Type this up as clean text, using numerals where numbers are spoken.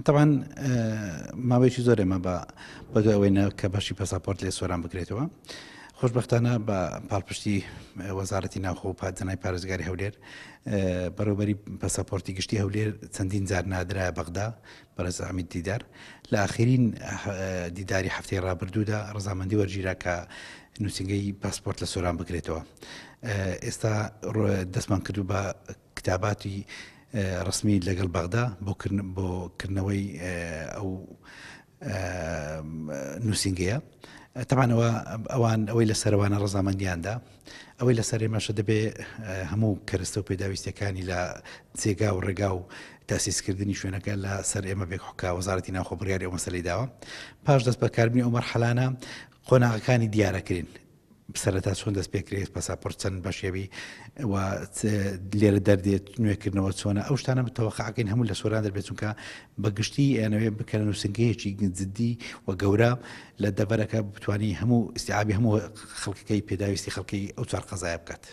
تەبعەن ماوەیەکی زۆر ئێمە بە بەدوای ئەوەی نە کە بەشی پەساپۆرت لێ سۆران بکرێتەوە خۆشببختانە بە پاڵپشتی وەزارەتی ناوخۆ و پادزانای پارێزگاری هەولێر بەڕێوبەری پەساپۆرتی گشتی هەولێر چەندین جار نادرایە بەغدا بەڕێز عەمید دیدار لە ئاخرین دیداری هەفتەی ڕابردوودا ڕەزامەندی وەرگیرا کە نووسینگەی پاسپۆرت لە سۆران بکرێتەوە ئێستا دەستمان کردو بە کتاباتی ڕسمی لەگەڵ بەغدا بۆ بۆ کردنەوەی ئەو نووسینگەیە تەبانەوە ئەوان ئەوەی لە سەروانە ڕەزامەندیاندا ئەوەی لەسەر ئێمەشە دەبێ هەموو کەرستە و پێداویستیەکانی لە جێگا و ڕێگا و تاسیسکردنی شوێنەکە لە سەر ئێمە بێک حکا وەزارەتی ناوخۆ بڕیاری ئەو مەسەلەی داوە پاش دەست بەکاربوونی ئەو مەرحەلانە قۆناغەکانی دیارەکرین سەرەتا چۆن دەست پێکرێت پەساپۆرت چەند بەشێوی و لێرە دەردێت نوێکردنەوە چۆنە ئەو شتانە تەوەقعەکەین هەموو لە سۆران دەبێت چونکە بە گشتی ئەیانەوێ بکەنە نووسنگەیەکی جددی و گەورە لە دەڤەرەکە بتوانی هەموو ئیستیعابی هەموو خەڵکەکەی پێداویستی خەڵکی ئەو چوار قەزایە بکات.